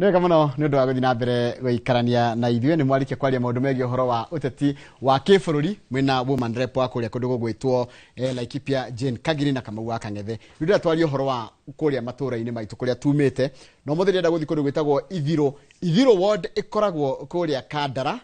Nĩ wega mũno nĩ ũndũ wa gũthiĩ na mbere gũikarania na ithuĩ. Nĩ mwarĩkia kwaria maũndũ megiĩ ũhoro wa ũteti wa kĩbũrũri mwĩna woman rep wa kũrĩa kũndũ gũgwĩtwo Laikipia Jane Kagiri na Kamau wa Kang'ethe. Rĩu ndĩrenda twarie ũhoro wa kũrĩa matũũra-inĩ maitũ kũrĩa tumĩte, na ũmũthĩ ndĩrenda gũthiĩ kũndũ gwĩtagwo Ithirũ. Ithirũ ward ĩkoragwo kũrĩa Kandara.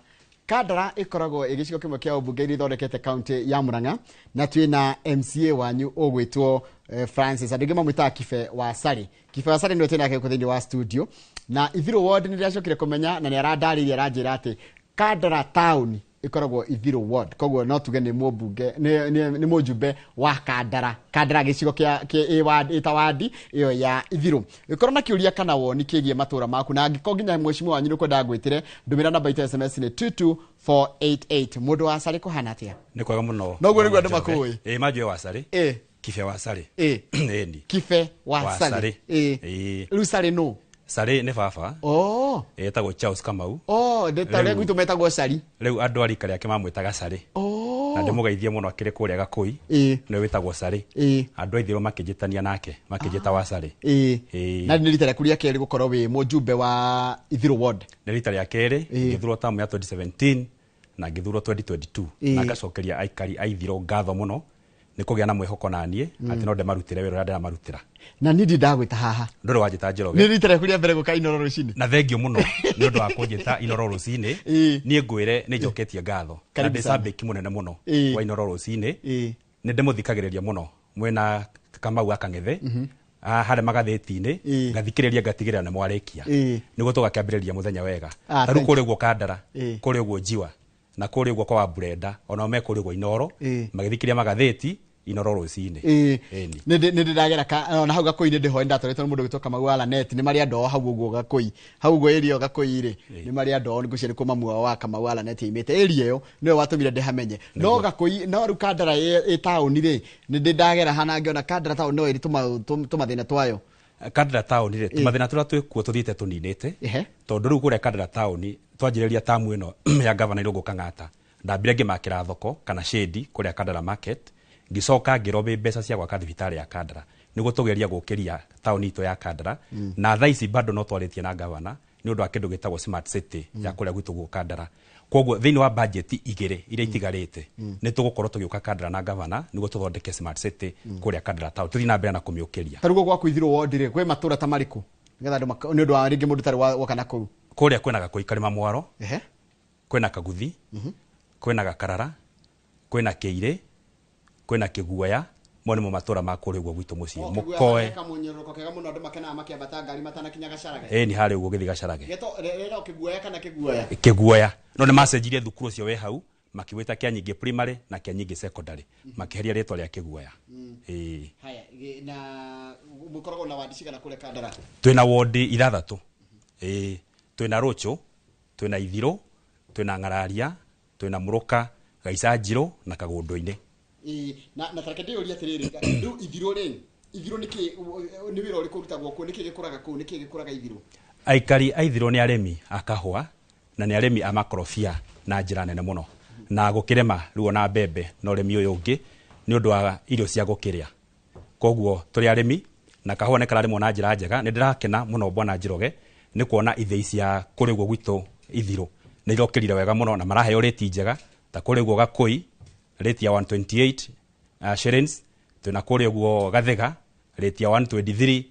Kandara ĩkoragwo ĩ gĩcigo kĩmwe kĩa ũmbunge iria ithondekete kaunti ya Murang'a, na twĩna MCA wanyu ũgwĩtwo Francis, andũ aingĩ mamwĩtaga Kibe wa Sari. Kibe wa Sari nĩwe twĩnake gũkũ thĩinĩ wa studio. Na Ithirũ ward nĩ ndĩracokire kũmenya, na nĩ arandarĩirie, aranjĩra atĩ Kandara town ĩkoragwo Ithirũ ward, koguo no tuge nĩ mũmbunge, nĩ mũjumbe wa Kandara. Kandara gĩcigo kĩa ĩ ward, ĩta wadi ĩyo ya Ithirũ. Ĩkorwo na kĩũria kana woni kĩgiĩ matũra maku, na angĩkorwo nginya mheshimiwa wanyu nĩ ũkwenda ngwĩtĩre, ndũmĩra namba itũ ya SMS nĩ 22488. Mũndũ wa Sari kũhana atĩa? Nĩ kwega mũno. Noguo nĩguo andũ makũĩ. Ĩĩ, manjũĩ wa Sari. Kibe wa Sari. Ĩni. Kibe wa Wa Sari. Sari. Rĩu Sari nũ? Sari nĩ baba. Etagwo Charles Kamau. Ndĩ ta ũrĩa gwitũ metagwo Sari. Rĩu andũ a rika rĩake mamwĩtaga Sari. Na ndĩmũgeithie mũno akĩrĩ kũrĩa Gakũi. Nĩwe wĩtagwo Sari. Andũ a Ithirũ makĩnjĩtania nake, makĩnjĩta wa Sari. Na nĩ rita rĩaku rĩa kerĩ gũkorwo wĩ mũjumbe wa Ithirũ ward? Nĩ rita rĩa kerĩ, ngĩthurwo term ya 2017 na ngĩthurwo 2022. Na ngacokeria aikari a Ithirũ ngatho mũno nĩ kũgĩa na mwĩhoko na niĩ atĩ no ndĩmarutĩre wĩra ũrĩa ndĩramarutĩra. Na niĩ ndirĩ ndagwĩta haha. Ndũrĩ wanjĩta Njoroge. Nĩ rita rĩaku rĩa mbere gũka Inoro rũcinĩ. Na thengio mũno nĩ ũndũ wa kũnjĩta Inoro rũcinĩ. Niĩ ngwĩre nĩ njoketie ngatho. Na Karibu ndĩ sana. cambĩki mũnene mũno wa Inoro rũcinĩ. Nĩ ndĩmũthikagĩrĩria mũno mwĩna Kamau wa Kang'ethe. Harĩa magathĩti-inĩ, ngathikĩrĩria ngatigĩrĩra nĩ mwarĩkia. Nĩguo tũgakĩambĩrĩria mũthenya wega. Ta rĩu Thank you. kũrĩa ũguo Kandara, kũrĩa ũguo Njiwa, na kũrĩa ũguo kwa Wamburenda, onao me kũrĩa ũguo Inoro, magĩthikĩrĩria magathĩti Inoro rũcinĩ. Ĩni. Nĩ ndĩragera ona hau Gakũi nĩ ndĩhoe, ndatwarĩtwo nĩ mũndũ ũgwĩtwo Kamau wa Lanet, nĩ marĩ andũ ao hau ũguo Gakũi. Hau ũguo area ĩyo Gakũi rĩ, nĩ marĩ andũ ao, ngwĩciria nĩ kuo mamu wao wa Kamau wa Lanet aimĩte. Area ĩyo nĩwe watũmire ndĩhamenye. No Gakũi, no rĩu Kandara ĩ taũni rĩ, nĩ ndĩ ndagera hana ngĩona Kandara taũni no ĩrĩ tũmathĩna twayo. Kandara taũni rĩ, tũmathĩna tũrĩa twĩkuo tũthiĩte tũninĩte. Tondũ rĩu kũrĩa Kandara taũni, twanjĩrĩria tamu ĩno ya gavana Irũngũ Kang'ata, ndambire ngĩmakĩra thoko kana shade kũrĩa Kandara market, ngĩcoka ngĩrobĩ mbeca cia gwaka thibitarĩ ya Kandara nĩguo tũgerie gũkĩria taũni itũ ya Kandara. Na thaa ici bado no twarĩtie na gavana nĩ ũndũ wa kĩndũ gĩtagwo smart city ya kũrĩa gwitũ guo Kandara. Koguo thĩinĩ wa budget igĩrĩ iria itigarĩte, nĩ tũgũkorwo tũgĩũka Kandara na gavana nĩguo tũthondeke smart city kũrĩa Kandara town, tũthiĩ na mbere na kũmĩũkĩria. Ta rĩu gwaku Ithirũ ward rĩ, kwĩ matũra ta marĩkũ nĩgetha andũ nĩ ũndũ wa rĩngĩ mũndũ ũtarĩ woka na kũu? Kũrĩa kwĩna Gakũi Karĩma Mwaro, kwĩna Kaguthi, kwĩna Gakarara, kwĩna Kĩirĩ, kwĩna Kĩguoya, mo nĩmo matũra ma kũrĩa ũguo gwitũ mũciĩ. O, Kĩguoya Mũkoe. harĩa kamũnyororoko kega mũno andũ makenaga makĩambata ngari matanakinya Gacharage. Ĩni harĩa ũguo ũgĩthiĩ Gacharage. Geto, rero Kĩguoya kana Kĩguoya? Kĩguoya. No nĩ macenjirie thukuru ũcio wĩ hau, makĩwĩta Kĩanyingĩ primary na Kĩanyingĩ secondary. Makĩheria rĩtwa rĩa Kĩguoya. Ĩĩ. Haya, na mũkoragwo na wadi cigana kũrĩa Kandara? Twĩna wodi ithathatũ. Ĩĩ, twĩna Rũchũ, twĩna Ithirũ, twĩna Ng'araria, twĩna Mũrũka, Gaica Njirũ na Kagũndũ-inĩ. Ĩĩ, na tareke ndĩyũrie atĩrĩrĩ, rĩu Ithirũ rĩ, Ithirũ nĩ kĩ, nĩ wĩra ũrĩkũ ũrutagwo kuo, nĩ kĩ gĩkũraga kũu, nĩ kĩ gĩkũraga Ithirũ? Aikari a Ithirũ nĩ arĩmi a kahũa na nĩ arĩmi a makorobia na njĩra nene mũno, na gũkĩrĩma rĩu ona mbembe na ũrĩmi ũyũ ũngĩ nĩ ũndũ wa irio cia gũkĩrĩa. Koguo tũrĩ arĩmi na kahũa nĩ kararĩmwo na njĩra njega. Nĩ ndĩrakena mũno Bwana Njoroge nĩ kuona ithĩi cia kũrĩa ũguo gwitũ Ithirũ nĩ irokĩrire wega mũno na maraheo rĩti njega ta kũrĩa ũguo Gakũi rĩti ya 128 shillings, twĩna kũrĩa ũguo Gathĩga rĩti ya 123,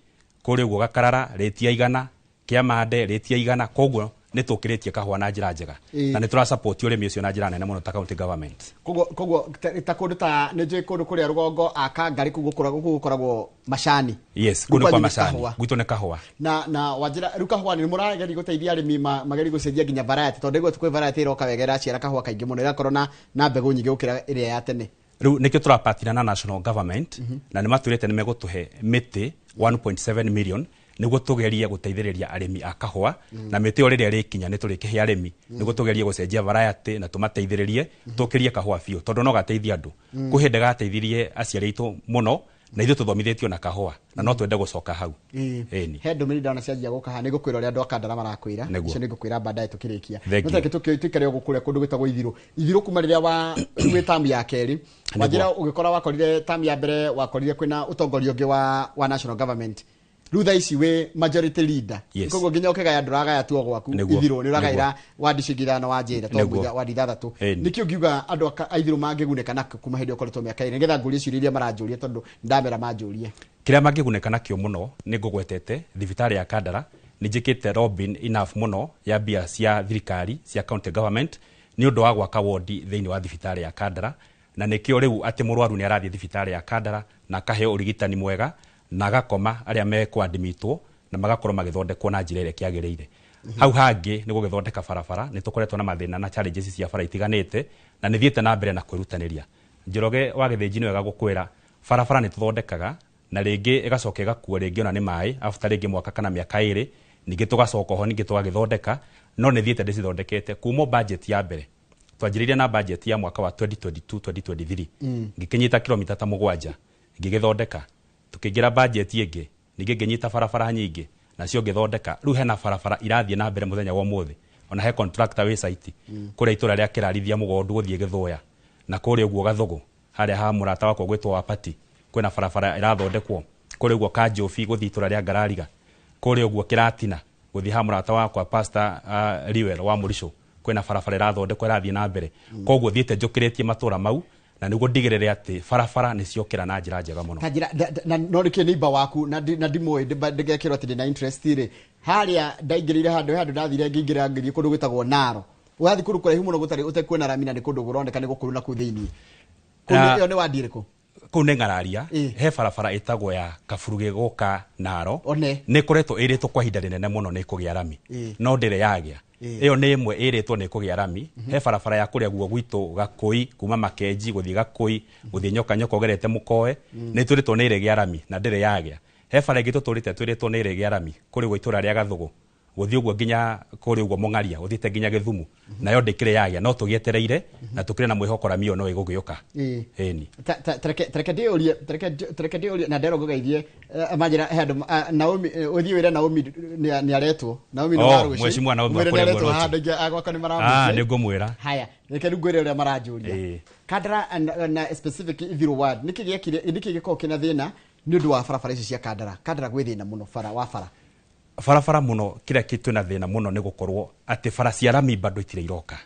kũrĩa ũguo Gakarara rĩti ya 100, Kĩamande rĩti ya 100. Koguo nĩ tũkĩrĩtie kahũa na njĩra njega na nĩ tũra support ũrĩmi ũcio na njĩra nene mũno ta county government. Koguo ta kũndũ ta nĩ njũĩ kũndũ kũrĩa rũgongo Akangari kũu gũkoragwo macani. Yes, kũu nĩ Rĩu kwa kwanyu nĩ macani. kahũa. Gwitũ nĩ kahũa. Na wanjĩra rĩu kahũa nĩ mũrageria gũteithia arĩmi magerie gũcenjia nginya variety, tondũ ndaigua kwĩ variety ĩroka wega ĩraciara kahũa kaingĩ mũno, ĩrakorwo na mbegũ nyingĩ gũkĩra ĩrĩa ya tene. Rĩu nĩkĩo tũrapartner na national government na nĩ matwĩrĩte nĩ megũtũhe mĩtĩ 1.7 million nĩguo tũgerie gũteithĩrĩria arĩmi a kahũa, na mĩtĩ ĩyo rĩrĩa ĩrĩkinya nĩ tũrĩkĩhe arĩmi nĩguo tũgerie gũcenjia variety na tũmateithĩrĩrie tũkĩrie kahũa biũ, tondũ no gateithie andũ. Kwĩ hĩndĩ gateithirie aciari aitũ mũno na ithuĩ tũthomithĩtio na kahũa na no twende gũcoka hau. Ĩni. He ndũmĩrĩri ndona cianjia gũka haha, nĩngũkwĩra ũrĩa andũ a Kandara marakwĩra. Nĩguo. Icio nĩngũkwĩra baadaye tũkĩrĩkia. Thank No you. tareke tũikare o gũkũ kũndũ gwĩtagwo Ithirũ. Ithirũ kuma rĩrĩa wa wĩ tamu ya kerĩ, Nĩguo. wanjĩra ũgĩkora wakorire tamu ya mbere wakorire kwĩna ũtongoria ũngĩ wa national government. Rĩu thaa ici wĩ majority leader. Yes. Koguo nginya ũkĩgaya ndũragaya tu o gwaku Nĩguo. ithirũ nĩ ũragaĩra wadi ciingĩ ithano wa njĩra Nĩguo. tondũ wadi ithathatũ. Ĩni. Nĩkĩ ũngiuga andũ a ithirũ mangĩgunĩka nakĩo kuma hĩndĩ ĩyo ũkoretwo mĩaka ĩrĩ, nĩgetha ngũrie ciũria iria maranjũria tondũ ndamera manjũrie. Kĩrĩa mangĩgunĩka nakĩo mũno nĩ ngũgwetete thibitarĩ ya Kandara, nĩ njĩkĩte lobbying enough mũno ya mbia cia thirikari cia county government nĩ ũndũ wa gwaka wodi thĩinĩ wa thibitarĩ ya Kandara, na nĩkĩo rĩu atĩ mũrwaru nĩ arathiĩ thibitarĩ ya Kandara na akaheo ũrigitani mwega na agakoma arĩa mekwandimitwo na magakorwo magĩthondekwo na njĩra ĩrĩa kĩagĩrĩire. Hau hangĩ nĩ gũgĩthondeka barabara, nĩ tũkoretwo na mathĩna na challenges cia bara itiganĩte na nĩ thiĩte na mbere na kwĩrutanĩria. Njoroge wa Gĩthĩnji nĩ wega gũkwĩra barabara nĩ tũthondekaga na rĩngĩ ĩgacoka ĩgakuo rĩngĩ ona nĩ maĩ after rĩngĩ mwaka kana mĩaka ĩrĩ, ningĩ tũgacoka oho ningĩ tũgagĩthondeka, no nĩ thiĩte ndĩcithondekete kuma budget ya mbere. Twanjĩrĩirie na budget ya mwaka wa 2022 2023, ngĩkĩnyita kilomita ta 7 ngĩgĩthondeka, tukĩingĩra budget ĩngĩ ningĩ ngĩnyita barabara nyingĩ nacio ngĩthondeka. Rĩu hena barabara irathiĩ na mbere mũthenya wa ũmũthĩ, ona he contractor wĩ site kũrĩa itũra rĩa Kĩrarithia Mũgondu gũthiĩ Gĩthũya na kũrĩa ũguo Gathũgũ harĩa ha mũrata wakwa gwĩtwo Wapati kwĩna barabara ĩrathondekwo, kũrĩa ũguo Kanjũbi gũthiĩ itũra rĩa Ngarariga, kũrĩa ũguo Kĩratina gũthiĩ ha mũrata wakwa Pastor Liwell wa Mũricũ kwĩna barabara ĩrathondekwo ĩrathiĩ na mbere. Koguo thiĩte njũkĩrĩtie matũra mau na nĩguo ndigĩrĩre atĩ barabara nĩ ciokĩra na njĩra njega mũno. Kanjĩra na no nĩkĩ neighbor waku na ndimũĩ ndĩgekĩrwo atĩ ndĩna interest rĩ, harĩa ndaingĩrĩire handũ handũ ndathire ngĩingĩra ngĩthiĩ kũndũ gwĩtagwo Naro, ũrathiĩ kũndũ kũraihu mũno gũtarĩ ũtekuona rami na nĩ kũndũ kũroneka nĩ gũkũrũ na kũu thĩiniĩ. Kũu ĩyo nĩ wadi ĩrĩkũ? Kũu nĩ Ng'araria, he barabara ĩtagwo ya Kaburuge gũka Naro. One. Nĩ ĩkoretwo ĩrĩtwo kwa ihinda rĩnene mũno nĩ ĩkũgĩa rami, no ndĩrĩ yagĩa. Ĩyo nĩ ĩmwe ĩrĩtwo nĩ ĩkũgĩa rami. He barabara ya kũrĩa guo gwitũ Gakũi kuma Makenji gũthiĩ Gakũi gũthiĩ Nyoka Nyoka ũgerete Mũkoe, nĩ twĩrĩtwo nĩ ĩrĩgĩa rami na ndĩrĩ yagĩa. He bara ĩngĩ tũtũrĩte twĩrĩtwo nĩ ĩrĩgĩa rami kũrĩ guo itũra rĩa Gathũgũ gũthiĩ ũguo nginya kũrĩ ũguo Mũng'aria ũthiĩte nginya Gĩthumu, nayo ndĩkĩrĩ yagĩa, no tũgĩetereire na tũkĩrĩ na mwĩhoko rami ĩyo no ĩgũgĩũka. Ĩni. Tareke ndĩũrie, tareke ndĩũrie na nderwo ngũgeithie, manjĩra he andũ, Naomi, ũthiĩ wĩre Naomi nĩ aretwo. Naomi nĩ wa rũciũ. Mheshimiwa Naomi Mwĩre wa kũrĩa nĩ aretwo Rũciũ. handũ ingĩ, gwakwa nĩ maramũciĩ. Nĩ ngũmwĩra. Haya, reke rĩu ngwĩre ũrĩa maranjũria. Kandara na specific Ithiru ward, nĩkĩ gĩekire, nĩkĩ gĩkoragwo kĩna thĩna nĩ ũndũ wa barabara ici cia Kandara? Kandara gwĩ thĩna mũno bara wa bara. Barabara mũno kĩrĩa twĩna thĩna mũno nĩ gũkorwo atĩ bara cia rami bado itirĩ iroka.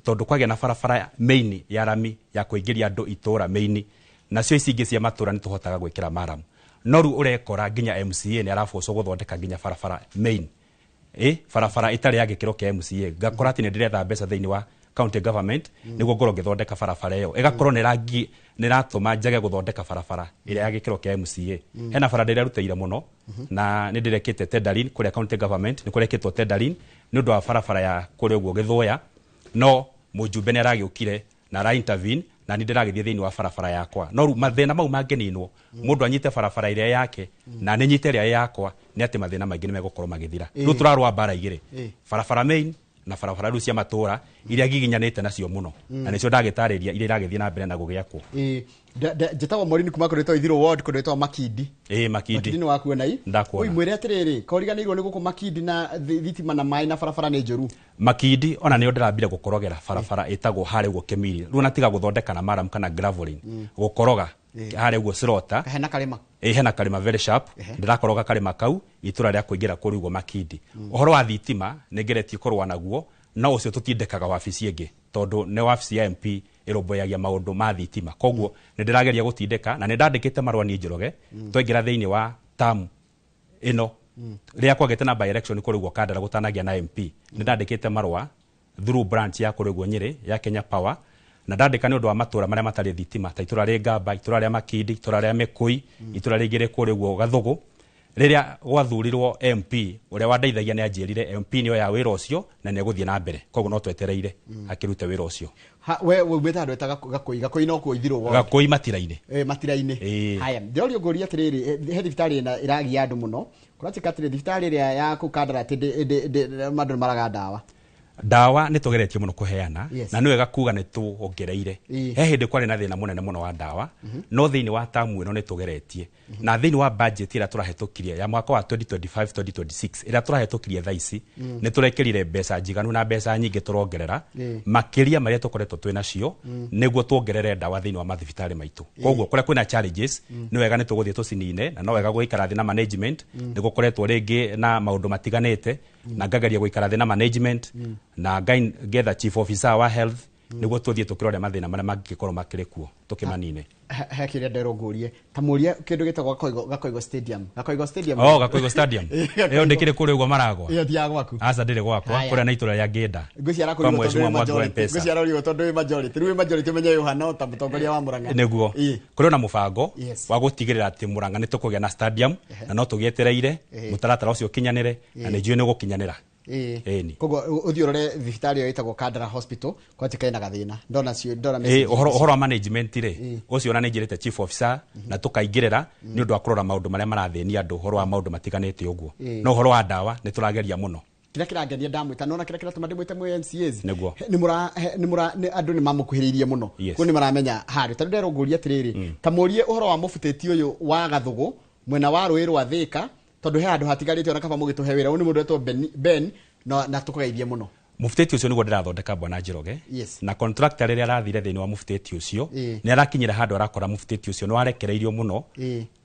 Tondũ kwagĩa na barabara main ya rami ya kũingĩria andũ itũra main, nacio ici ingĩ cia matũra nĩ tũhotaga gwĩkĩra maramu. No rĩu ũrekora nginya MCA nĩ arabocwo gũthondeka nginya barabara main. Barabara ĩtarĩ ya gĩkĩro kĩa MCA. Ngakora atĩ nĩ ndĩretha mbeca thĩinĩ wa county government nĩguo ngorwo ngĩthondeka barabara ĩyo. Ĩgakorwo nĩ ĩratũma njage gũthondeka barabara ĩrĩa ya gĩkĩro kĩa MCA. Hena bara ndĩrerutĩire mũno na nĩ ndĩrekĩte tendering kũrĩa county government, nĩ kũrekĩtwo tendering nĩ ũndũ wa barabara ya kũrĩa ũguo Gĩthũya, no mũjumbe nĩ aragĩũkire na ara intervene na nĩ ndĩragĩthiĩ thĩinĩ wa barabara yakwa. No rĩu mathĩna mau mangĩninwo, mũndũ anyite barabara ĩrĩa yake na nĩ nyite ĩrĩa yakwa, nĩ atĩ mathĩna maingĩ nĩ megũkorwo magĩthira. Rĩu tũrarũa mbara igĩrĩ, barabara main na barabara rĩu cia matũra iria ngiginyanĩte nacio mũno, na nĩcio ndagĩtarĩria iria iragĩthiĩ na mbere na gũgĩakwo. Njĩtagwo Maureen kuma kũndũ gwĩtagwo Ithiru ward, kũndũ gwĩtagwo Makindi. Makindi. Makindi nĩ wakuona i? Ndakuona. Oi, mwĩre atĩrĩrĩ, koriganĩirwo nĩ gũkũ Makindi na thitima na maĩ na barabara nĩ njũru. Makindi ona nĩyo ndĩrambire gũkorogera barabara ĩtagwo harĩa ũguo Kĩmiri. Rĩu ona tiga gũthondeka na maram kana graveling, gũkoroga harĩa ũguo Slaughter. Hena karĩma. Hena karĩma very sharp. Ndĩrakoroga karĩma kau itũra rĩa kũingĩra kũrĩa ũguo Makindi. Ũhoro wa thitima nĩ ngeretie kũrũa naguo, no ũcio tũtindĩkaga wabici ĩngĩ tondũ nĩ wabici ya MP ĩrũmbũyagia maũndũ ma thitima. Koguo nĩ ndĩrageria gũtindĩka na nĩ ndandĩkĩte marũa niĩ Njoroge, twaingĩra thĩinĩ wa term ĩno. Rĩrĩa kwagĩte na by election kũrĩa ũguo Kandara gũtanagĩa na MP, nĩ ndandĩkĩte marũa through branch ya kũrĩa ũguo Nyĩrĩ ya Kenya Power, na ndandĩka nĩ ũndũ wa matũra marĩa matarĩ thitima ta itũra rĩa Ngamba, itũra rĩa Makindi, itũra rĩa Mĩkũi, itũra rĩngĩ rĩ kũrĩa ũguo Gathũgũ. Rĩrĩa gwathurirwo MP ũrĩa wandeithagia nĩ anjĩrire MP nĩyo ya wĩra ũcio na nĩ egũthiĩ na mbere, koguo no twetereire akĩrute wĩra ũcio. We umĩte handũ etaga Gakũi, Gakũi no kuo Ithiru ward. Gakũi matira-inĩ. Matira-inĩ. Haya, ndĩroria ngũria atĩrĩrĩ, he thibitarĩ ĩragia andũ mũno. Kũratuĩka atĩrĩ, thibitarĩ ĩrĩa ya kũu Kandara atĩ andũ nĩ maraga ndawa. Ndawa nĩ tũgeretie mũno kũheana. Yes. Na nĩ wega kuga nĩ tuongereire. He hĩndĩ kwarĩ na thĩna mũnene mũno wa ndawa, no thĩinĩ wa tamu ĩno nĩ tũgeretie, na thĩinĩ wa budget ĩrĩa tũrahĩtũkirie ya mwaka wa 2025 2026 ĩrĩa tũrahĩtũkirie thaa ici, nĩ tũrekĩrire mbeca njiganu na mbeca nyingĩ tũrongerera makĩria marĩa tũkoretwo twĩ nacio nĩguo tuongerere ndawa thĩinĩ wa mathibitarĩ maitũ. Koguo kũrĩa kwĩna challenges, nĩ wega nĩ tũgũthiĩ tũcinine, na no wega gũikara thĩ na management. Nĩ gũkoretwo rĩngĩ na maũndũ matiganĩte, na ngageria gũikara thĩ na management na ngetha chief officer wa health nĩguo tũthiĩ tũkĩrore mathĩna marĩa mangĩkorwo makĩrĩ kuo tũkĩmanine. He kĩrĩa nderwo ngũrie, ta mũrie kĩndũ gĩtagwo Gakoigo Stadium, Gakoigo Stadium. Oh, Gakoigo Stadium ĩyo ndĩkĩrĩ kũrĩa ũguo maragwa? Ĩyo ti ya gwaku? Aca, ndĩrĩ gwakwa. Haya. Kũrĩa na itũra rĩa Ngĩnda. Ngwĩciara Kwa kũrigwo tondũ mheshimiwa wĩ Mwangi wa majority. M-Pesa. Ngwĩciara ũrigwo tondũ wĩ majority. Rĩu wĩ majority, ũmenye wĩ ũhana ta mũtongoria wa Murang'a. Nĩguo kũrĩ na mũbango Yes. wa gũtigĩrĩra atĩ Murang'a nĩ tũkũgĩa na stadium, na no tũgĩetereire mũtaratara ũcio ũkinyanĩre, na nĩ njũĩ nĩ ũgũkinyanĩra. Ĩni. Koguo ũthiĩ ũrore thibitarĩ ĩyo ĩtagwo Kandara Hospital, kwatuĩka ĩna gathĩna. Ndona cio, ndona message. Ũhoro wa management rĩ, ũcio ona nĩ njĩrĩte chief officer na tũkaingĩrĩra nĩ ũndũ wa kũrora maũndũ marĩa marathĩnia andũ, ũhoro wa maũndũ matiganĩte ũguo. No ũhoro wa ndawa nĩ tũrageria mũno. Kĩrĩa kĩrangenia ndamwĩta, nona kĩrĩa kĩratũma ndĩmwĩte mwĩ MCAs. Nĩguo. Nĩ mũra nĩ mũra nĩ andũ nĩ mamũkuhĩrĩirie mũno. Koguo nĩ maramenya harĩ tondũ nderwo ngũrie atĩrĩrĩ, ta mũrie ũhoro wa mũbutĩti ũyũ wa Gathũgũ mwena wa rũĩ rwa Thĩka, tondũ he handũ hatigarĩte ona kaba mũgĩtũhe wĩra. Ũyũ nĩ mũndũ wetwo Ben, na tũkũgeithie mũno. Mũbutĩti ũcio nĩguo ndĩrathondeka, bwana Njoroge. Na contractor rĩrĩa arathire thĩinĩ wa mũbutĩti ũcio, nĩ arakinyĩra handũ arakora mũbutĩti ũcio nĩ warekereirio mũno,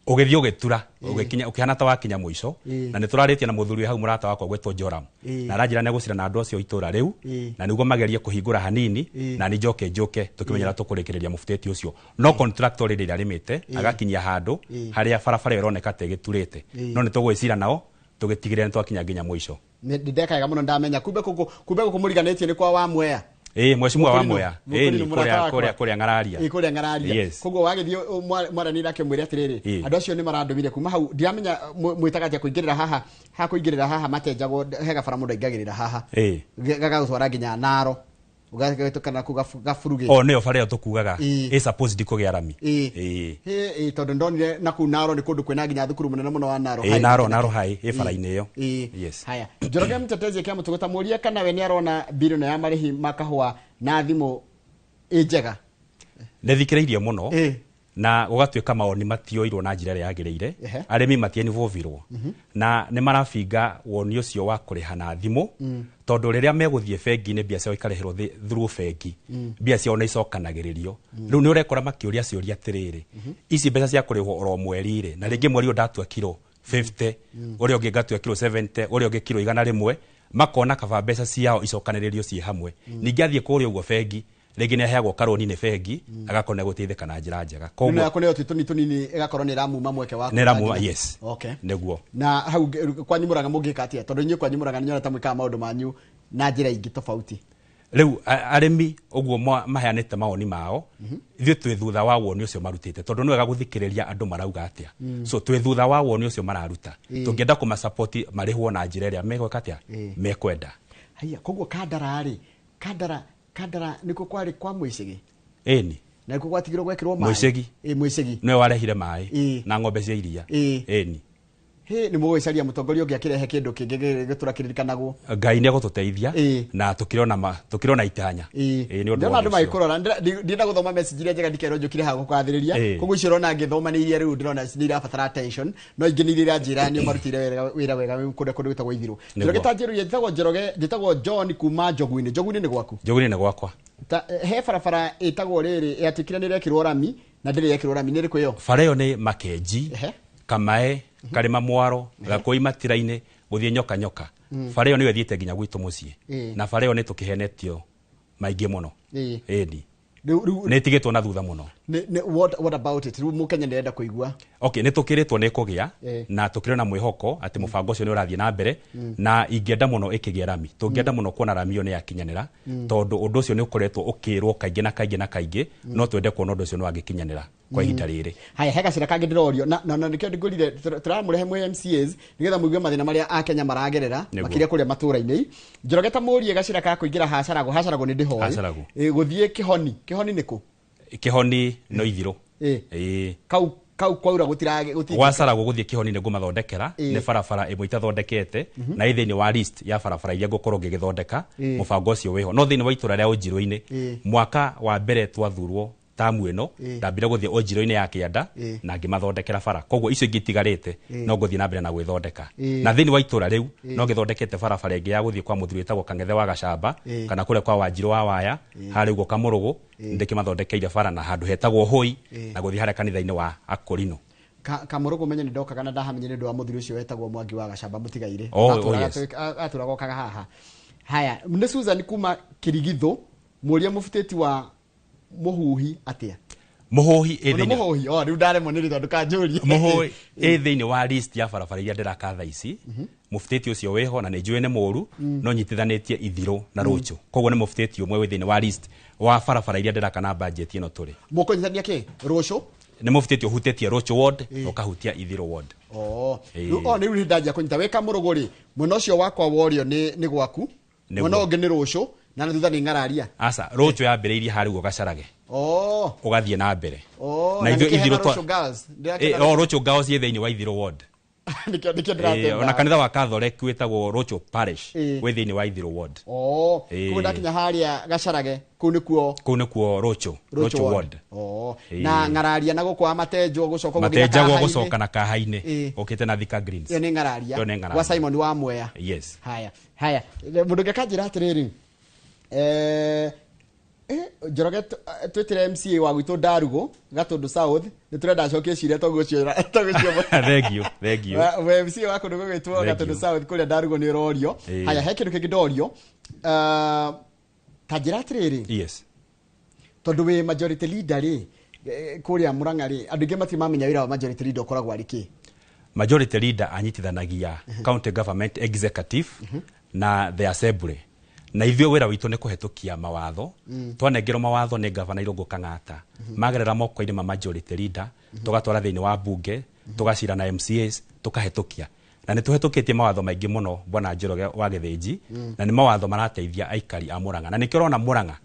ũgĩthiĩ ũgĩtura, ũgĩkinya ũkĩhana ta wakinya mũico. Na nĩ tũrarĩtie na mũthuri wĩ hau, mũrata wakwa gwĩtwo Joram, na aranjĩra nĩ egũcira na andũ acio itũra rĩu na nĩguo magerie kũhingũra hanini, na nĩ njoke njũke tũkĩmenyera tũkũrĩkĩrĩria mũbutĩti ũcio. No contractor rĩrĩa arĩmĩte agakinyia handũ harĩa barabara ĩyo ĩroneka ta ĩgĩturĩte, no nĩ tũgwĩcira nao tũgĩtigĩrĩra nĩ twakinya nginya mũico. Nĩ ndekaga mũno ndamenya kumbe gũkũ mũriganĩtie nĩ kwa wa Mwea. Ĩĩ, mheshimiwa wa Mũkũrinũ, Mwea. Mũkũrinũ Ĩĩ, mũrata kũrĩa wakwa. kũrĩa kũrĩa Ng'araria. Ĩĩ, kũrĩa Ng'araria. Koguo wagĩthiĩ mwaranĩria nake mwĩre atĩrĩrĩ, andũ acio nĩ marandũmire kuma hau, ndiramenya mwĩtaga atĩa kũingĩrĩra haha, ha kũingĩrĩra haha matenjagwo, he gabara mũndũ aingagĩrĩra haha. Gagagũtwara nginya Naro, ũgagĩtũkana kũu gaburugĩ. O nĩyo bara ĩyo tũkugaga ĩ supposed kũgĩa rami. Ĩĩ, tondũ ndonire na kũu Naro nĩ kũndũ kwĩna nginya thukuru mũnene mũno wa Naro High. Naro, Naro High ĩ bara-inĩ ĩyo. Haya, Njoroge Mtetezi kĩa Mũtũgũ, ta mũrie kana we nĩ arona mbirũ ya marĩhi ma kahũa na thimũ ĩ njega. Nĩ thikĩrĩirie mũno. Na gũgatuĩka mawoni matioirwo na njĩra ĩrĩa yagĩrĩire. Arĩmi matienvovirwo na nĩ marabinga woni ũcio wa kũrĩha na thimũ, tondũ rĩrĩa megũthiĩ bengi-inĩ mbia ciao ikarĩhĩrwo through bengi, mbia ciao nĩ icokanagĩrĩrio. Rĩu nĩ ũrekora makĩũria ciũria atĩrĩrĩ, ici mbeca cia kũrĩhwo oro mweri rĩ, na rĩngĩ mweri ũyũ ndatua kiro 50, ũrĩa ũngĩ ngatua kiro 70, ũrĩa ũngĩ kiro 100, makona kaba mbeca ciao icokanĩrĩrio ciĩ hamwe. Ningĩ athiĩ kũrĩa ũguo bengi, rĩngĩ nĩ aheagwo karũni nĩ bengi, agakorwo nĩ egũteithĩka na njĩra njega. Nĩ Koguo yakũneo tũ tũnini tũnini, ĩgakorwo nĩ ĩramuma mweke wa Nĩ ĩramuma, kũrangĩra. yes. Nĩguo. Na hau kwanyu Murang'a mũngĩka atĩa? Tondũ inyuĩ kwanyu Murang'a nĩ nyona ta mwĩkaga maũndũ manyu na njĩra ingĩ tofauti. Rĩu arĩmi ũguo maheanĩte mawoni mao, ithuĩ twĩ thutha wa woni ũcio marutĩte, tondũ nĩ wega gũthikĩrĩria andũ marauga atĩa. So twĩ thutha wa woni ũcio mararuta. Tũngĩenda kũmasupport marĩhwo na njĩra ĩrĩa megwĩka atĩa, mekwenda. Haya, koguo Kandara rĩ, Kandara nĩkuo kwarĩ kwa Mũicegi? Ĩni. Na nĩkuo gwatigirwo gwekĩrwo maĩ? Mũicegi. Ĩĩ, Mũicegi. Nĩwe warehire maĩ na ng'ombe cia iria. Ĩni. Hĩ, nĩ mũgũgĩcaria mũtongoria ũngĩ akĩrehe kĩndũ kĩngĩ gĩtũra kĩririkanagwo. Ngai nĩ egũtũteithia na tũkĩrona itanya. Ĩĩ, nĩ ũndũ Ndĩrona wa andũ ũcio. magĩkũrora. Ndĩrenda gũthoma message iria njega, ndikerwo njũkire haha gũkũgathĩrĩria. Koguo icio ũrona ngĩthoma nĩ iria rĩu ndĩrona nĩ irabatara attention, no ingĩ nĩ iria iranjĩra nĩ ũmarutĩire wĩra wega kũrĩa kũndũ gwĩtagwo Ithirũ. Nĩguo. Njoroge ta Njeruya, njĩtagwo Njoroge, njĩtagwo John kuma Njogu-inĩ. Njogu-inĩ nĩ gwaku? Njogu-inĩ nĩ gwakwa. Ta, he barabara ĩtagwo rĩrĩ, yatuĩkire nĩ ĩrekĩrwo rami na ndĩrĩ yekĩrwo rami, nĩ ĩrĩkũ ĩyo? Bara ĩyo nĩ Makenji, Kamae, Karĩma Mwaro, Gakũi Matira-inĩ, gũthiĩ Nyoka Nyoka. Bara ĩyo nĩyo ĩthiĩte nginya gwitũ mũciĩ. Na bara ĩyo nĩ tũkĩhenetio maingĩ mũno. Ĩni. Rĩu, rĩu, Nĩ ĩtigĩtwo na thutha mũno. Nĩ, nĩ, what about it? Rĩu Mũkenya nĩ arenda kũigua. Okay, nĩ tũkĩrĩtwo nĩ kũgĩa, na tũkĩrĩ na mwĩhoko atĩ mũbango ũcio nĩ ũrathiĩ na mbere, na ingĩenda mũno ĩkĩgĩa rami. Tũngĩenda mũno kuona rami ĩyo nĩ yakinyanĩra, tondũ ũndũ ũcio nĩ ũkoretwo ũkĩrwo kaingĩ na kaingĩ na kaingĩ, no twende kuona ũndũ ũcio nĩ wangĩkinyanĩra kwa ihinda rĩrĩ. Haya, he gacĩra kangĩ ndĩrorio, na nĩkĩo ndĩngũrire, tũramũrehe mwĩ M C As nĩgetha mũigue mathĩna marĩa Akenya maragerera, makĩria kũrĩa matũũra-inĩ. Njoroge ta mũrie gacĩra ka kũingĩra Hacaragũ, Hacaragũ nĩ ndĩhoĩ. Hacaragũ. Gũthiĩ Kĩhoni, Kĩhoni nĩ kũ? Kĩhoni no Ithirũ. Kau Kau kwaura gũtirage gũtingĩ. Gwacaragwo gũthiĩ kĩhoni nĩ ngũmathondekera. Ĩĩ. Nĩ barabara ĩmwe itathondekete na ĩ thĩinĩ wa list ya barabara iria ngũkorwo ngĩgĩthondeka. Mũbango ũcio wĩho, no thĩinĩ wa itũra rĩa Ũnjirũ-inĩ, mwaka wa mbere twathurwo tamu ĩno, ndambire gũthiĩ Ũnjirũ-inĩ ya kĩanda na ngĩmathondekera bara. Koguo icio ingĩ itigarĩte no ngũthiĩ na mbere na gwĩthondeka. Na thĩinĩ wa itũra rĩu no ngĩthondekete barabara ĩngĩ ya gũthiĩ kwa mũthuri wĩtagwo Kang'ethe wa Gacamba, kana kũrĩa kwa Wanjirũ wa Waya harĩa ũguo Kamũrũgũ, ndĩkĩmathondekeire bara na handũ hetagwo Hũi na gũthiĩ harĩa kanitha-inĩ wa Akorino. Kamũrũgũ menye nĩ ndokaga na ndahamenye nĩ ũndũ wa mũthuri ũcio wetagwo Mwangi wa Gacamba mũtigairĩ. Oh, Atũraga oh, yes. Atũraga okaga haha. Haya, nĩ Susan kuma Kirigithũ, mũria mũbutĩti wa mũhuhi atĩa? Mũhũhi ĩ Ona thĩinĩ mũhuhi, oh, rĩu ndaremwo nĩ rĩtwa ndũkanjũrie. Mũhũi ĩ thĩinĩ wa list ya barabara iria ndĩraka thaa ici. Mũbutĩti ũcio wĩho na nĩ njũĩ nĩ mũru, no nyitithanĩtie Ithirũ na Rũchũ, koguo nĩ mũbutĩti ũmwe wĩ thĩinĩ wa list wa barabara iria ndĩraka na budget ĩno tũrĩ. Mũkũnyitithania kĩ? Rũcũ? Nĩ mũbutĩti ũhutĩtie Rũchũ ward na ũkahutia Ithirũ ward. Oh. Ĩĩ. Rĩu oh, rĩu nĩ ndanjia kũnyita wĩ Kamũrũgũ rĩ, mwena ũcio wakwa worio nĩ gwaku. Nĩguo. Mwena ũngĩ nĩ Rũcũ na na thutha nĩ Ng'araria. Aca, Rũchũ yambĩrĩirie harĩa ũguo Gacarage, Oh. ũgathiĩ na mbere. Oh, na na ithuĩ nĩkĩo hena Ithirũ Rũcũ Girls. Ndĩrakena. O Rũchũ Girls ĩ thĩinĩ wa Ithirũ ward. Nĩkĩo Ĩĩ, ndĩratenda. ona kanitha wa Catholic wĩtagwo Rũchũ Parish Ĩĩ. wĩ thĩinĩ wa Ithirũ ward. Oh, Ĩĩ. koguo ndakinya harĩa Gacarage kũu nĩkuo Kũu nĩkuo Rũchũ Rũchũ ward. Oh, Ĩĩ. na Ng'araria na gũkũ wa Matenjwo gũcoka ũguo nginya Matenjagwo Kahainĩ. gũcoka na Kahainĩ, Ĩĩ. ũkĩte na Thika Greens. Ĩyo nĩ Ng'araria. Ĩyo nĩ Ng'araria. Gwa Simon wa Mwea. Yes. Haya, haya. Mũndũ ũngĩ akanjĩra atĩrĩrĩ, Njoroge, twĩtĩre MCA wa gwitũ Ndarugũ Gatũndũ South, nĩ tũrenda acokie ciũria tondũ ũcio Thank you, thank you. We MCA wa kũndũ gũgwĩtwo Thank Gatũndũ you. South kũrĩa Ndarugũ nĩ ũrorio. Ĩĩ. Haya, he kĩndũ kĩngĩ ndorio. Ta njĩra atĩrĩrĩ, Yes. tondũ wĩ majority leader rĩ, kũrĩa Murang'a rĩ, andũ aingĩ matirĩ mamenya wĩra wa majority leader ũkoragwo arĩ kĩ. Majority leader anyitithanagia county government executive na the assembly, na ithuĩ wĩra witũ nĩ kũhetũkia mawatho. Twanengerwo mawatho nĩ gavana Irũngũ Kang'ata, magerera moko-inĩ ma majority leader, tũgatwara thĩinĩ wa bunge, tũgacira na MCAs, tũkahetũkia, na nĩ tũhetũkĩtie mawatho maingĩ mũno, bwana Njoroge wa Gĩthĩnji, na nĩ mawatho marateithia aikari a Murang'a, na nĩkĩo ũrona Murang'a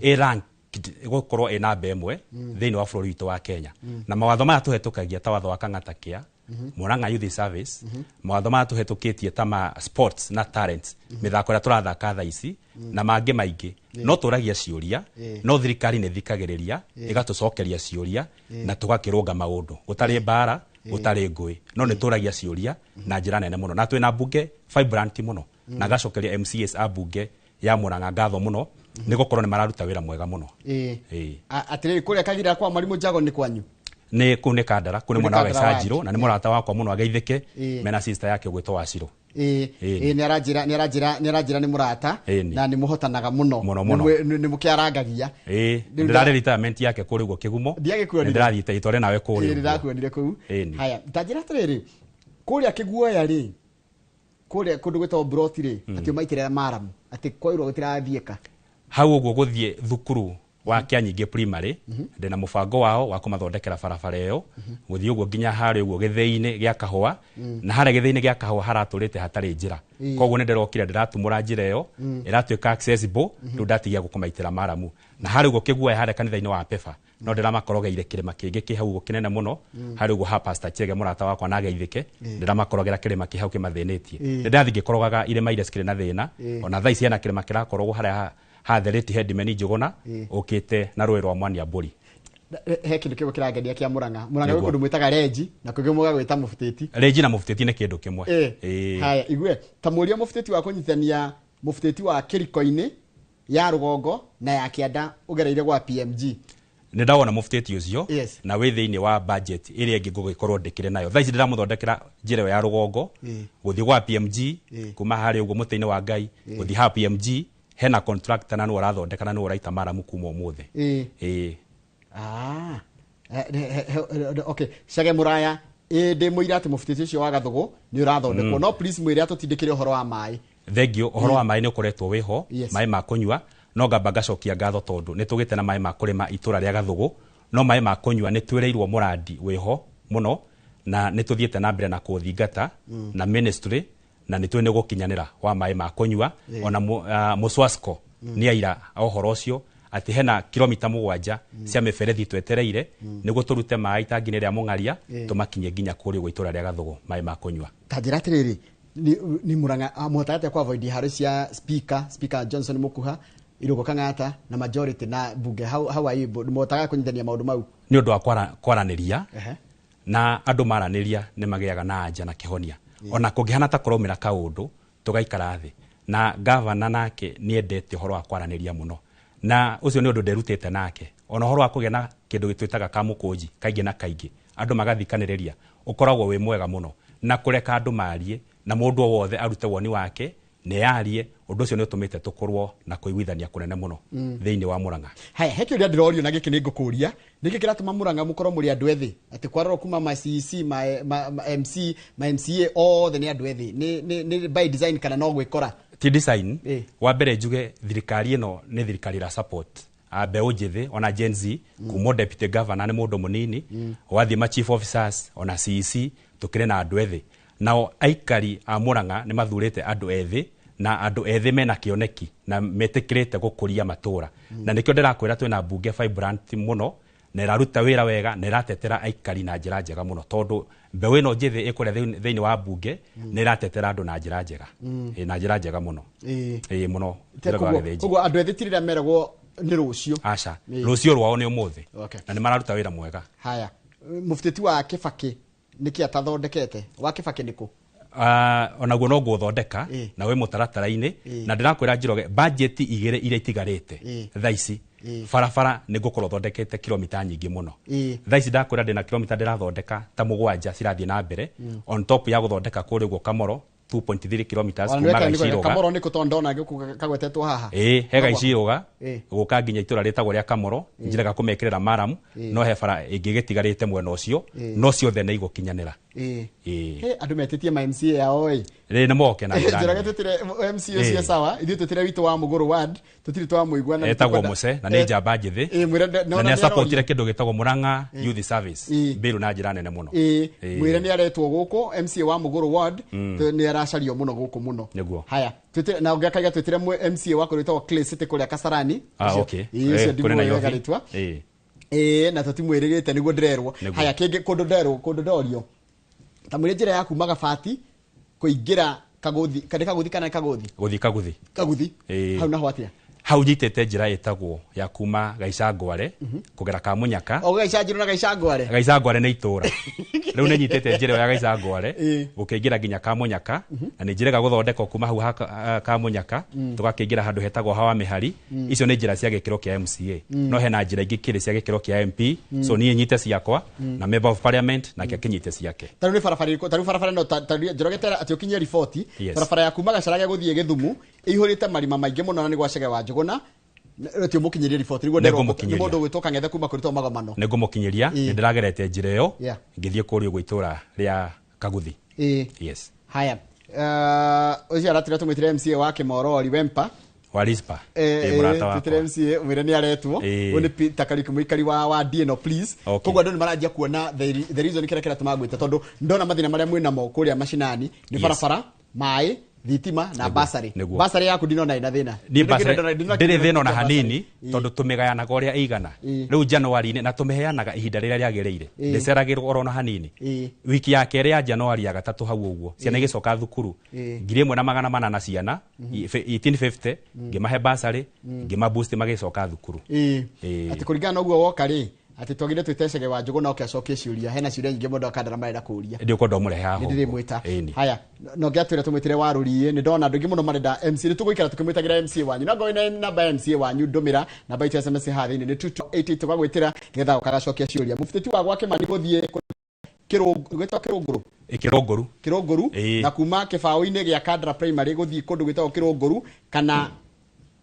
ĩ ranked gũkorwo ĩ namba ĩmwe thĩinĩ wa bũrũri witũ wa Kenya. Na mawatho maya tũhetũkagia ta watho wa Kang'ata Kia, Murang'a Youth Service, mawatho maya tũhetũkĩtie ta ma sports na talents, mĩthako ĩrĩa tũrathaka thaa ici na mangĩ maingĩ. No tũragia ciũria, no thirikari nĩ thikagĩrĩria, ĩgatũcokeria ciũria na tũgakĩrũnga maũndũ gũtarĩ mbara, gũtarĩ ngũĩ, no nĩ tũragia ciũria na njĩra nene mũno, na twĩna mbunge vibrant mũno, na ngacokeria MCAs a mbunge ya Murang'a ngatho mũno nĩ gũkorwo nĩ mararuta wĩra mwega mũno. Ĩĩ. Ĩĩ. Atĩrĩrĩ, kũrĩa Kagira kwa Mwarimũ Njago nĩ kwanyu? Nĩ kũu nĩ Kandara, kũu nĩ Kũu nĩ mwena wa Kandara. Gaicanjirũ, na nĩ mũrata wakwa mũno, ageithĩke Ĩĩ. mena sister yake ũgwĩtwo Wacirũ. Ĩĩ. Ĩĩ. Ĩĩ, nĩ aranjĩra nĩ mũrata Ĩĩ. na nĩ mũhotanaga mũno. Mũno, mũno. Nĩ mũkĩarangagia. Ĩĩ. Rĩu ndĩrarĩ retirement yake kũrĩa ũguo Kĩgumo. Ndiagĩkuonire. Nĩ ndĩrathiĩte itware nawe kũrĩa Ĩĩ, ũguo. ndĩrakuonire kũu. Ĩĩ. Haya, ta njĩra atĩrĩrĩ, kũrĩa Kĩguoya rĩ, kũrĩa kũndũ gwĩtagwo Broti rĩ, atĩ ũmaitĩrĩra maramu atĩ kwairwo gũtirathiĩka. Hau ũguo gũthiĩ thukuru wa Kĩanyingĩ Primary, ndĩna mũbango wao wa kũmathondekera barabara ĩyo gũthiĩ ũguo nginya harĩa ũguo gĩthĩi-inĩ gĩa kahũa, na harĩa gĩthĩi-inĩ gĩa kahũa haratũrĩte hatarĩ njĩra. Koguo nĩ ndĩrokire ndĩratumũra njĩra ĩyo ĩratuĩka accessible, rĩu ndatigia gũkũmaitĩra maramu. Na harĩa ũguo Kĩguoya, harĩa kanitha-inĩ wa Pefa, no ndĩramakorogeire kĩrĩma kĩngĩ kĩ hau ũguo kĩnene mũno, harĩa ũguo ha Pastor Chege, mũrata wakwa, na ageithĩke, ndĩramakorogera kĩrĩma kĩ hau kĩmathĩnĩtie. Nĩ ndĩrathiĩ ngĩkorogaga irĩma iria cikĩrĩ na thĩna. Ona thaa ici hena kĩrĩma kĩrakorogwo harĩa hatherĩti Headman Njũgũna ũkĩte na rũĩ rwa Mwania Mbũri. He kĩndũ kĩmwe kĩrangenia kĩa Murang'a. Murang'a gwĩ Nĩguo. kũndũ mwĩtaga renji na kũngĩ mũgagwĩta mũbutĩti. Renji na mũbutĩti nĩ kĩndũ kĩmwe. Ĩĩ. Ĩĩ. Haya, igue ta mũria mũbutĩti wa kũnyitithania mũbutĩti wa kĩriko-inĩ ya rũgongo na ya kĩanda ũgereire gwa PMG. Nĩ ndawona mũbutĩti ũcio na wĩ thĩinĩ wa budget ĩrĩa ĩngĩ ngũgĩkorwo ndĩkĩrĩ nayo. Thaa ici ndĩramũthondekera njĩra ĩyo ya rũgongo gũthiĩ gwa PMG, kuma harĩa ũguo mũtĩ-inĩ wa Ngai gũthiĩ ha PMG. Hena contractor na nĩwe ũrathondeka na nĩwe ũraita maramu kuma ũmũthĩ. Ĩĩ. Ah. Okay, Cege Mũraya, ĩ ndĩ mũira atĩ mũbutĩti ũcio wa Gathũgũ nĩ ũrathondekwo, no please mwĩre atũtindĩkĩre ũhoro wa maĩ. Thengio. Ũhoro wa maĩ nĩ ũkoretwo wĩho. Maĩ ma kũnyua, no ngamba ngacokia ngatho tondũ nĩ tũgĩte na maĩ ma kũrĩma itũra rĩa Gathũgũ, no maĩ ma kũnyua nĩ twĩrĩirwo mũrandi wĩho mũno, na nĩ tũthiĩte na mbere na kũũthingata na ministry, na nĩ tũĩ nĩ gũkinyanĩra wa maĩ ma kũnyua. Ona Muswasco nĩ aira a ũhoro ũcio atĩ hena kilomita 7 cia mĩberethi twetereire nĩguo tũrute maĩ itangi-inĩ rĩa Mũng'aria tũmakinyie nginya kũrĩa ũguo itũra rĩa Gathugu maĩ ma kũnyua. Ta njĩra atĩrĩrĩ, ni Murang'a mũhotaga atĩa ku avoid haro cia speaker Johnson Mukuha, Irũngũ Kang'ata na majority na bunge? How are you mũhotaga kũnyitithania maũndũ mau? Nĩ ũndũ wa kwaranĩria na andũ maranĩria nĩ magĩaga na anja na kĩhonia. Ona kũngĩhana ta kũraumĩra kaũndũ tũgaikara thĩ. Na gavana nake nĩ endete ũhoro wa kwaranĩria mũno, na ũcio nĩ ũndũ nderutĩte nake. Ona ũhoro wa kũgĩa na kĩndũ gĩtwĩtaga kamũkũnji kaingĩ na kaingĩ andũ magathikanĩrĩria ũkoragwo wĩ mwega mũno, na kũreka andũ marie na mũndũ o wothe arute woni wake nĩ yarie. Ũndũ ũcio nĩ ũtũmĩte tũkorwo na kũiguithania kũnene mũno thĩinĩ wa Murang'a. Haya, he kĩũria ndĩrorio na gĩkĩ nĩ ngũkũria, nĩkĩ kĩratũma Murang'a mũkorwo mũrĩ andũ ethĩ, atĩ kwarorwo kuma ma CEC, ma MC, ma MCA othe nĩ andũ ethĩ? Nĩ by design kana no gwĩkora? Ti design. Wa mbere njuge thirikari ĩno nĩ thirikari ĩra support a mbeũ njĩthĩ, ona Gen Z. Kuma deputy governor nĩ mũndũ mũnini, wathiĩ ma chief officers ona CEC tũkĩrĩ na andũ ethĩ. Nao aikari a Murang'a nĩ mathurĩte andũ ethĩ, na andũ ethĩ mena kĩoneki na metĩkĩrĩte gũkũria matũra, na nĩkĩo ndĩrakwĩra twĩna mbunge vibrant mũno na ĩraruta wĩra wega na ĩratetera aikari na njĩra njega mũno, tondũ mbeũ ĩno njĩthĩ ĩkũrĩa thĩinĩ wa mbunge nĩ ĩratetera andũ na njĩra njega. Ĩ, na njĩra njega mũno. Ĩ mũno. Njĩra wa Gĩthĩnji. Koguo andũ ethĩ ti rĩrĩa meragwo nĩ rũciũ? Aca, rũciũ rwao nĩ ũmũthĩ. Na nĩ mararuta wĩra mwega. Haya, mũbutĩti wa Kĩbakĩ nĩkĩ atathondekete? Wa Kĩbakĩ nĩkũ? Onaguo no ngũthondeka na wĩ mũtaratara-inĩ. Na ndĩrakwĩra Njoroge, bajeti 2 iria itigarĩte thaa ici, barabara nĩ ngũkorwo thondekete kilomita nyingĩ mũno. Thaa ici ndakwĩra ndĩna kilomita ndĩrathondeka ta 7 cirathiĩ na mbere, on top ya gũthondeka kũrĩa ũguo Kamoro 2.3 kilometers Ona kuma nĩweka nĩ Gaicirũga. Kamoro nĩkũ? Tondũ ndona gĩkũ kagwetetwo haha. Ĩ, he Gaicirũga gũka nginya itũra rĩtagwo rĩa Kamoro, njĩraga kũmekĩrĩra maram, no he bara ĩngĩ gĩtigarĩte mwena ũcio, no ciothe nĩ igũkinyanĩra. He andũ metĩtie ma MCA yao ĩ. Rĩ, nĩ moke na njĩra Njoroge, nene. tũtire MCA ũcio sawa, ithuĩ tũtire witũ wa Mũgũrũ ward, tũtirĩ twamũigua na Etagwo nĩtũkwenda- Muse na nĩ njamba njĩthĩ. Mwĩre Na nona nĩ nĩ asupportire arorio. kĩndũ gĩtagwo Murang'a Youth Service bill na njĩra nene mũno. Mwĩre nĩ aretwo gũkũ MCA wa Mũgũrũ ward, nĩ aracario mũno gũkũ mũno. Nĩguo. Haya, twĩtire na ũngĩ akaiga twĩtire MCA wa kũrĩa wĩtagwo Clay City kũrĩa Kasarani. Ũcio Kũrĩa ndimũĩ Nairobi. wega rĩtwa. Na tũtimwĩrĩgĩte nĩguo ndĩrerwo. Nĩguo. Haya, kĩngĩ kũndũ nderwo, kũndũ ndorio. Ta mwĩre njĩra ya kuma Gabati kũingĩra Kaguthi, kana Kaguthi kana Kaguthi? Gũthiĩ Kaguthi. Kaguthi. Hau naho atĩa? Hau nyitĩte njĩra ĩtagwo ya kuma Gaicangware kũgera Kamunyaka. O Gaicanjirũ na Gaicangware. Gaicangware nĩ itũra. Rĩu nĩ nyitĩte njĩra ĩyo ya Gaicangware gũkĩingĩra nginya Kamunyaka, na nĩ njĩrega gũthondekwo kuma hau ha Kamunyaka tũgakĩingĩra handũ hetagwo Hawa Mĩhari. Icio nĩ njĩra cia gĩkĩro kĩa MCA, no hena njĩra ingĩ kĩrĩ cia gĩkĩro kĩa MP, so niĩ nyite ciakwa na member of parliament nake akĩnyite ciake. Ta rĩu nĩ barabara ĩrĩkũ? Ta rĩu barabara ĩno ta rĩu Njoroge tera atĩ ũkinyie riboti. Yes. Barabara ya kuma Gacharage gũthiĩ Gĩthumu ĩihũrĩte marima maingĩ mũno na nĩ gwa Chege wa Njũgũna. Atĩ ũmũkinyĩrie riboti nĩguo Nĩ nderwo ngũmũkinyĩria. nĩ mũndũ ũgwĩtwo Kang'ethe kuma kũrĩ magomano. Nĩ ngũmũkinyĩria, nĩ ndĩragerete njĩra ĩyo ngĩthiĩ kũrĩa ũguo itũra rĩa Kaguthi. Yes. Haya, ũcio aratwĩra tũmwĩtĩre MCA wa Kĩmorori Wempa. Wa Rispa. Mũrata wakwa. Twĩtĩre MCA mwĩre nĩ aretwo. Ũyũ nĩ Peter Kariuki, mũikari wa Dino, please. Koguo andũ nĩ maranjia kuona the reason kĩrĩa kĩratũma ngwĩte, tondũ ndona mathĩna marĩa mwĩnamo kũrĩa macinani nĩ barabara, maĩ, thitima na basarĩ. Nĩguo. Basarĩ yaku ndinona ĩna thĩna. Niĩ basarĩ Ndinona ndĩrĩ thĩna ona basarĩ. hanini, tondũ tũmĩgayanaga ũrĩa ĩigana. Rĩu January-inĩ na tũmĩheanaga ihinda rĩrĩa rĩagĩrĩire, ndĩceragĩrwo oro na hanini. Wiki ya kerĩ ya January ya gatatũ hau ũguo ciana igĩcoka thukuru, 1400 ciana 1850 ngĩmahe basarĩ, ngĩma boost magĩcoka thukuru. Atĩ kũringana na ũguo woka rĩ, atĩ twagire twĩte Chege wa Njũgũna oke acokie ciũria. Hena ciũria nyingĩ mũndũ akandara marenda kũria. Ndiũkwenda ũmũrehe haha Nĩ ũguo. ndĩrĩmwĩta. Ĩni. Haya, no ngĩatwĩra tũmwĩtĩre wa rũriĩ. Nĩ ndona andũ aingĩ mũno marenda MC, nĩ tũgũikara tũkĩmwĩtagĩra MC wanyu, na ngorwo na namba ya MC wanyu, ndũmĩra namba itũ ya SMS haha thĩinĩ nĩ 2288, tũgagwĩtĩra nĩgetha ũkagacokia ciũria. Mũbutĩti wa gwa Kĩmani gũthiĩ gwĩtwo Kĩrũngũrũ. Kĩrũngũru. Kĩrũngũru. Na kuma kĩbaũ-inĩ gĩa Kandara Primary gũthiĩ kũndũ gwĩtagwo Kĩrũngũru, kana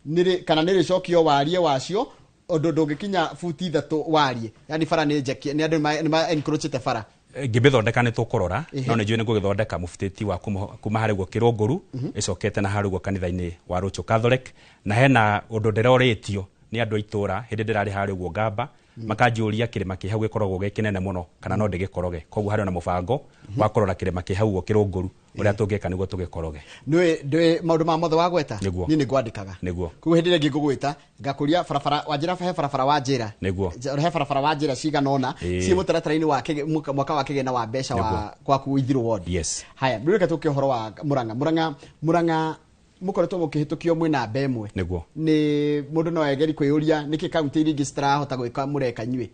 nĩ rĩcokio warie wacio ũndũ ndũngĩkinya buti 3 warie, yani bara nĩ njeke, nĩ andũ nĩ ma encroachĩte bara. Ngĩmĩthondeka nĩ tũkũrora, no nĩ njũĩ nĩ ngũgĩthondeka mũbutĩti wa kuma harĩa ũguo Kĩrũngũru ĩcokete na harĩa ũguo kanitha-inĩ wa Rũchũ Catholic. Na hena ũndũ ndĩrorĩtio nĩ andũ a itũra hĩndĩ ndĩrarĩ harĩa ũguo Ngamba, makanjũria kĩrĩma kĩ hau gĩkoragwo gĩ kĩnene mũno kana no ndĩgĩkoroge. Koguo harĩ na mũbango wa kũrora kĩrĩma kĩ hau ũguo Kĩrũngũru Ũrĩa tũngĩka nĩguo tũgĩkoroge. Nĩ maũndũ ma mothe wagweta. Nĩguo. Niĩ nĩ ngwandĩkaga. Nĩguo. Koguo hĩndĩ ĩrĩa ĩngĩ ngũgwĩta ngakũria barabara wanjĩra, he barabara wanjĩra. Nĩguo. He barabara wanjĩra cigana ũna ciĩ mũtaratara-inĩ wa mwaka wa kĩgĩna wa mbeca wa gwaku Ithirũ ward. Yes. Haya, rĩu reke tũke ũhoro wa Murang'a. Murang'a mũkoretwo mũkĩhĩtũkio mwĩna namba ĩmwe. Nĩguo. Nĩ mũndũ no egeri kwĩyũria nĩkĩ kaunti iria ingĩ citarahota gwĩka mũreka inyuĩ?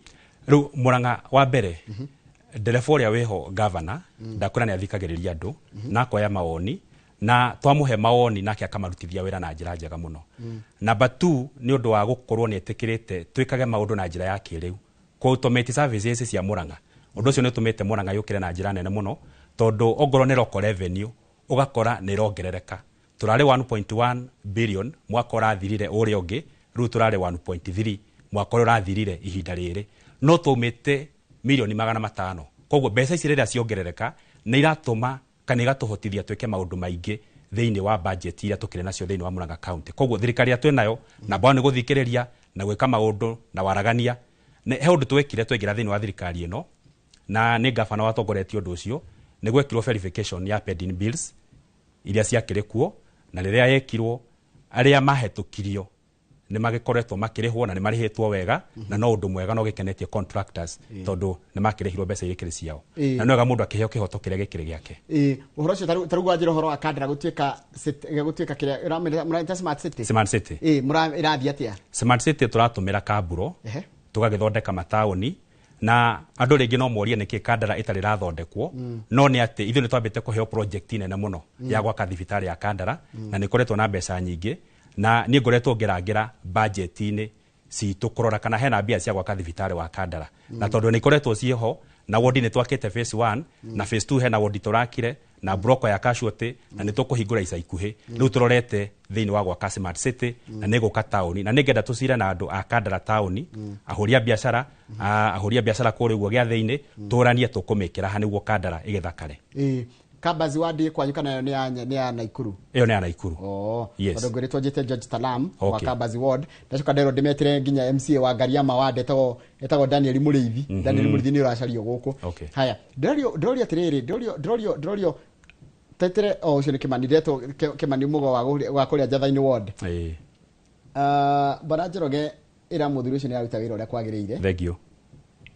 Rĩu Murang'a, wa mbere, ndereba ũrĩa wĩho, gavana, ndakwĩra nĩ athikagĩrĩria andũ na akoya mawoni, na twamũhe mawoni nake akamarutithia wĩra na njĩra njega mũno. Number 2, nĩ ũndũ wa gũkorwo nĩ etĩkĩrĩte twĩkage maũndũ na njĩra ya kĩrĩu, kũ automate services cia Murang'a. Ũndũ ũcio nĩ ũtũmĩte Murang'a yũkĩre na njĩra nene mũno, tondũ ongorwo nĩ local revenue, ũgakora nĩ ĩrongerereka. Tũrarĩ 1.1 billion mwaka ũrathirire ũrĩa ũngĩ, rĩu tũrarĩ 1.3 mwaka ũrĩa ũrathirire ihinda rĩrĩ, no twaumĩte mirioni 500. Koguo mbeca ici rĩrĩa ciongerereka nĩ iratũma kana igatũhotithia twĩke maũndũ maingĩ thĩinĩ wa budget iria tũkĩrĩ nacio thĩinĩ wa Murang'a County. Koguo thirikari ĩrĩa twĩ nayo, namba one nĩ gũthikĩrĩria na gwĩka maũndũ na waragania. He ũndũ twekire twaingĩra thĩinĩ wa thirikari ĩno, na nĩ gavana watongoretie ũndũ ũcio, nĩ gwekirwo verification ya pending bills iria ciakĩrĩ kuo, na rĩrĩa yekirwo, arĩa mahetũkirio nĩ magĩkoretwo makĩrĩhwo na nĩ marĩhĩtwo wega, na no ũndũ mwega no gĩkenetie contractors, tondũ nĩ makĩrĩhirwo mbeca iria ikĩrĩ ciao. Na nĩ wega mũndũ akĩheo kĩhoto kĩrĩa gĩkĩrĩ gĩake. Ĩĩ, ũhoro ũcio tarĩu wanjĩra ũhoro wa Kandara gũtuĩka kĩrĩa mũraita smart city. Smart city. Ĩĩ, ĩrathiĩ atĩa? Smart city tũratũmĩra kamburo tũgagĩthondeka mataũni, na andũ rĩngĩ no morie nĩkĩ Kandara ĩtarĩ ĩrathondekwo. No nĩ atĩ ithuĩ nĩ twambĩte kũheo project nene mũno ya gwaka thibitarĩ ya Kandara, na nĩ ĩkoretwo na mbeca nyingĩ, na niĩ ngoretwo ngĩrangĩra budget-inĩ citũ kũrora kana hena mbia cia gwaka thibitarĩ wa Kandara. Na tondũ nĩ ikoretwo ciĩho, na wodi nĩ twakĩte phase 1 na phase 2, hena wodi tũrakire na broko ya casualty, na nĩ tũkũhingũra ica ikuhĩ. Rĩu tũrorete thĩinĩ wa gwaka smart city, na nĩ gũka taũni, na nĩ ngenda tũcire na andũ a Kandara taũni, ahũri a biacara, ahũri a biacara kũrĩa ũguo gĩathĩ-inĩ, tũranie tũkũmĩkĩra ha nĩguo Kandara ĩgĩthakare. Ĩĩ, Kabazi ward kwanyu kana ĩyo nĩ ya Naikuru? Ĩyo nĩ ya Naikuru. Oh, Yes. tondũ ngwĩrĩtwo njĩte George Talam wa Kabazi ward, ndacoka nderwo ndĩmetĩre nginya MCA wa Ngariama ward etagwo Daniel Mũrĩithi. Daniel Mũrĩithi nĩ ũracario gũkũ. Haya, ndĩrorio atĩrĩrĩ, ndĩrorio tetere o ũcio nĩ Kĩmani, ndetwo Kĩmani Mũgo wa kũrĩa Njatha-inĩ ward. Bwana Njoroge, ĩra mũthuri ũcio nĩ aruta wĩra ũrĩa kwagĩrĩire. Thank you.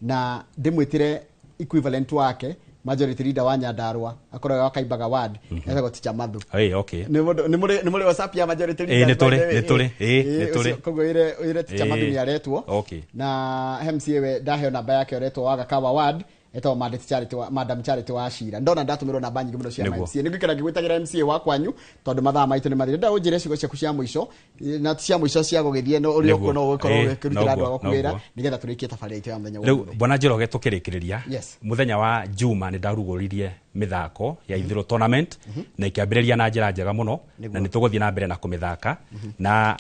Na ndĩmwĩtĩre equivalent wake, majority leader wa Nyandarua, akoragwo wa Kaimbaga ward, etagwo Ticha Mathu. Ĩĩ, okay. Nĩ mũndũ nĩ mũrĩ WhatsApp ya majority leaders, Nĩ tũrĩ, by the way? nĩ tũrĩ, ĩĩ, nĩ tũrĩ. Koguo ĩre Ticha Mathu nĩ aretwo. Na MCA we ndaheo namba yake, ũretwo wa Gakawa ward, etagwo Mandate Charity wa Madam Charity wa Cira. Ndona ndatũmĩrwo namba nyingĩ mũno cia MCA, nĩ ngũikara ngĩgwĩtagĩra MCA wa kwanyu, tondũ mathaa maitũ nĩ mathire. Ndenda ũnjĩre ciugo ciaku cia mũico, na ti cia mũico cia gũgĩthiĩ, no ũrĩa ũkuona ũgũkorwo ũkĩrutĩra andũ agaku wĩra, nĩgetha tũrĩkie tabarĩra itũ ya mũthenya wa Rĩu ũmũthĩ. Bwana Njoroge, tũkĩrĩkĩrĩria, Yes. mũthenya wa Juma nĩ ndarugũririe mĩthako ya Ithĩrũ tournament, na ĩkĩambĩrĩria na njĩra njega mũno, na nĩ tũgũthiĩ na mbere na kũmĩthaka, na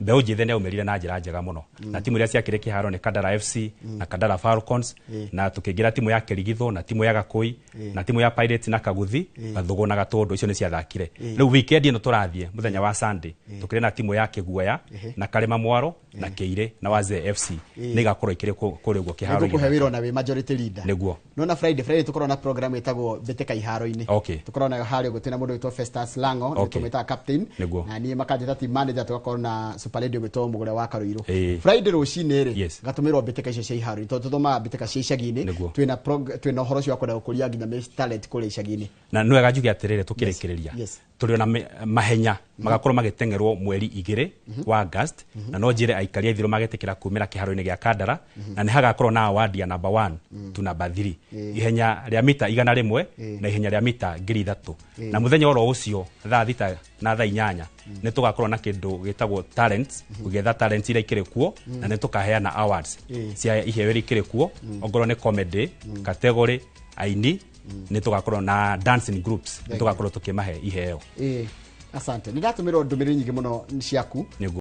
mbeũ njĩthĩ nĩ yaumĩrire na njĩra njega mũno, na timu iria ciakĩrĩ kĩharo nĩ Kandara FC na Kandara Falcons, na tũkĩingĩra timu ya Kĩrigitho na timu ya Gakũi na timu ya Pirates na Kaguthi, Gathũgũ na Gatũndũ, icio nĩ ciathakire. Rĩu weekend ĩno tũrathiĩ, mũthenya wa Sunday, tũkĩrĩ na timu ya Kĩguoya na Karĩma Mwaro na Kĩirĩ na Wazee FC, nĩ igakorwo ikĩrĩ kũrĩa ũguo kĩharo. Nĩngũkũhe wĩra ona wĩ majority leader. Nĩguo. Nona Friday tũkorwo na program ĩtagwo mbĩtĩka iharo-inĩ. Tũkorwo nayo harĩa ũguo, twĩna mũndũ wĩtwo Festus Lango, nĩ tũmwĩtaga captain. Na niĩ makanjĩta team manager, tũgakorwo na super lady ũgwĩtwo Mũgũre wa Karũirũ. Friday rũcinĩ rĩ, gatũmĩrwo mbĩtĩka icio cia iharo-inĩ, tondũ tũthomaga mbĩtĩka cia icagi-inĩ. Twĩna ũhoro ũcio wa kwenda gũkũria nginya talent kũrĩa icagi-inĩ. Na nĩ wega njuge atĩrĩrĩ, tũkĩrĩkĩrĩria, tũrĩ ona mahenya magakorwo magĩteng'erwo mweri 2 wa August, na no njĩre aikari a Ithĩrũ magetĩkĩra kumĩra kĩharo-inĩ gĩa Kandara, na nĩ hagakorwo na award ya number 1 to number 3, ihenya rĩa mita 100 na ihenya rĩa mita 3000. Na mũthenya oro ũcio thaa 6 na thaa 8 nĩ tũgakorwo na kĩndũ gĩtagwo talents, gũgĩetha talents iria ikĩrĩ kuo, na nĩ tũkaheana awards cia iheo iria ikĩrĩ kuo, ongorwo nĩ comedy category, aini, nĩ tũgakorwo na dancing groups, nĩ tũgakorwo tũkĩmahe iheo. Ĩĩ, asante. Nĩ ndatũmĩrwo ndũmĩrĩri nyingĩ mũno ciaku. Nĩguo.